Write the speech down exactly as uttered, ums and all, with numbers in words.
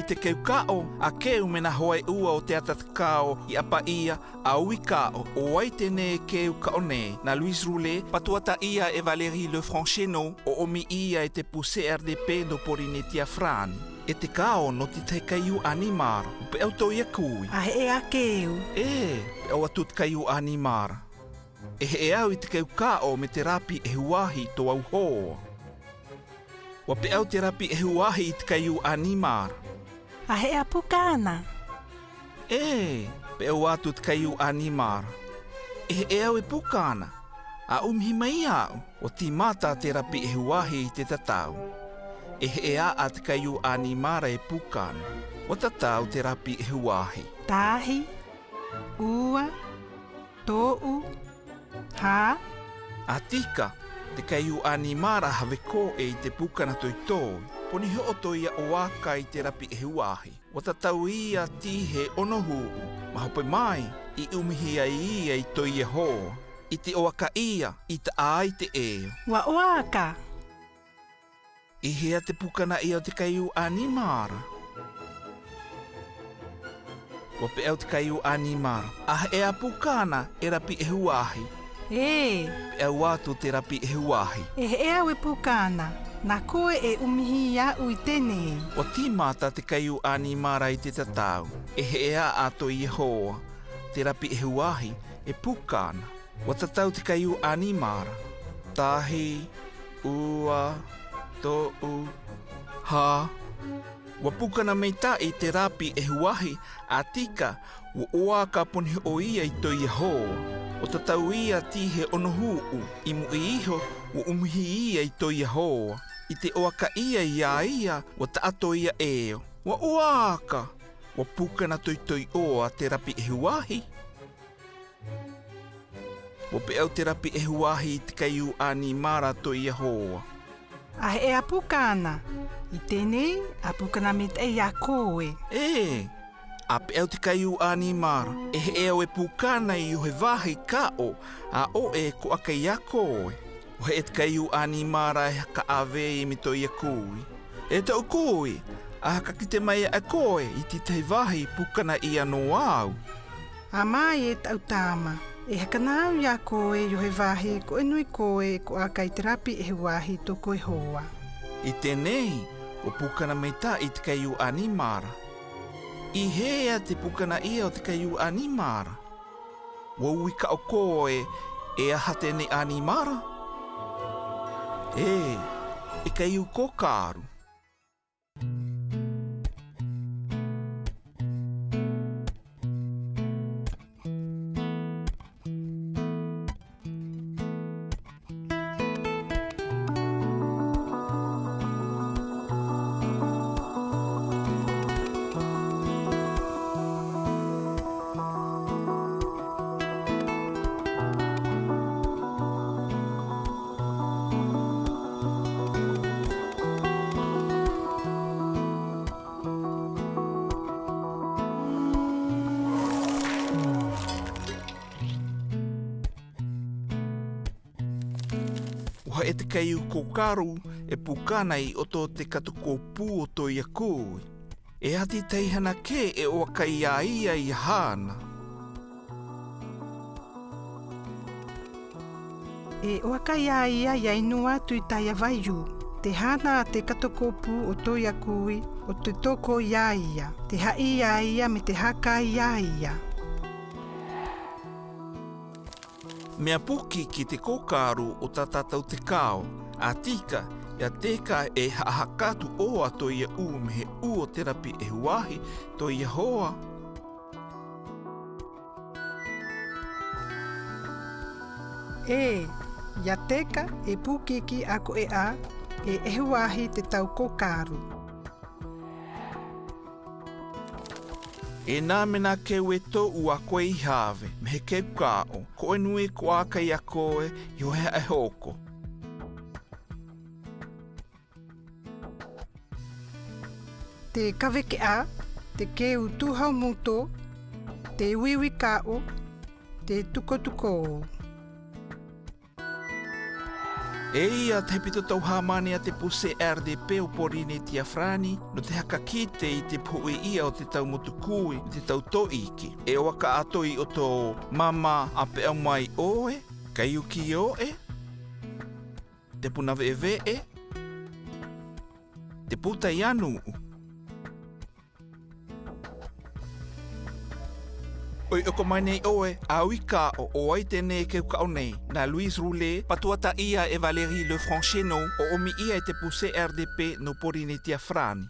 Te keu kaʻo, a keu mena hoa e ua o te ata te kao i ʻapa ia, a uwi kaʻo, o ai te ne keu kaʻo ne, na Louise Roulet, patuataʻia e Valérie Lefrancheno, o omi ia e te pu C R D P no Porinetia Frani. E te kao noti tahi kaiu animara, peʻe au toʻi ia kui. A heʻe a keu. E, peʻe au atu te kaiu animara. E heʻe au i te keu kaʻo me te rapi ehu ahi to au hoa. Ua peʻe au te rapi ehu ahi i te kaiu animara. A heʻe a pukana. E, peʻe au atu te kaiu animara. E heʻe au e pukana. A umihi mai aʻu, ua timata te rapi ehu ahi i te tatau. E heʻe aʻa te kaiu animara e pukana. Ua tatau te rapi ehu ahi. Tahi, ua, toʻu, ha. A tika, te kaiu animara have koe i te pukana toitoi. Poni hoʻo toʻi ia o aka i te rapi ehu ahi. Ua tatau ia tihe ono huʻu. Mahope mai, i umihi ai ia i toʻi ia hoa. I te o aka ia, i taʻa ai te eo. Ua o aka. I hea te pukana ia o te kaiu animara. Ua peʻe au te kaiu animara. A heʻe a pukana e rapi ehu ahi. E. Peʻe au atu te rapi ehu ahi. E heʻe au e pukana. Na koe e umihi aʻu i te ne. Ua timata te kaiu animara i te tatau. E heʻe aʻa toʻi ia hoa. Te rapi ehu ahi e pukana. Ua tatau te kaiu animara. Tahi, ua, toʻu, ha. Ua pukana meitaʻi te rapi ehu ahi, a tika, ua o aka poni hoʻo ia i toʻi ia hoa. Ua tatau ia tihe ono huʻu, i muʻi iho, ua umihi ia i toʻi ia hoa. I te o aka ia ia ia, ua taʻa toʻi ia eo. Ua o aka, ua pukana toitoi oa te rapi ehu ahi. Ua peʻe au te rapi ehu ahi i te kaiu animara toʻi ia hoa. A heʻe a pukana. I te ne, a pukana meitaʻi ia koe. E, a peʻe au te kaiu animara. E heʻe au e pukana i ohe vahi kaʻo, a oe ko aka ia koe. Ua heʻe te kaiu animara e haka ave i me toʻi ia kui. E toʻu kui, a haka kite mai aʻe koe i te tahi vahi pukana ia no au. A mai e taʻu tama, e hakana au ia koe i ohe vahi ko enu i koe ko aka i te rapi ehu ahi to koe hoa. I te ne, ua pukana meitaʻi te kaiu animara. I hea te pukana ia o te kaiu animara. Ua uwi kaʻo koe e aha te ne animara. E, e kaiu ko karu. Ua heʻe te kaiu ko karu e pukana i ʻoto te kato kopu o toʻi ia kui. E hati tahi hana ke e o aka ia ia i hana. E o aka ia ia i ai nua tui tahi a vaiu. Te hana te kato kopu o toʻi ia kui, o te toko ia ia. Te haʻi ia ia me te haka ia ia. Mea pukiki te ko karu o tatata o te kao, a tika, ia teka e haʻahakatu oa toʻi ia u me he u o te rapi ehu ahi, toʻi ia hoa. E, ia teka e pukiki ako e a, e ehu ahi te tau ko karu. E na me na keu e toʻu ako e i have, me he keu kaʻo, ko e nui ko aka ia koe, i ohe haʻe hoko. Te kaveke a, te keu tuha o muto, te uiui kaʻo, te tukotuko. E ia tahi pito tau hāmani a te Poussée R D P o Pōrīnetia Farāni, nō te haka kite i te pohu'i ia o te tau motu kui, te tau to'i iki. E o aka a to'i o to mama a pe au mai oe, kai uki oe, te puna ve'eve'e, te puta i a nu'u. Oi, o ko mai nei oe, a ui ka'o, o ai te ne keu ka'o nei, na Louise Roulet, patuata ia e Valérie Lefranc-Chesneau, o omi ia e te Poussée R D P no Pōrīnetia Farāni.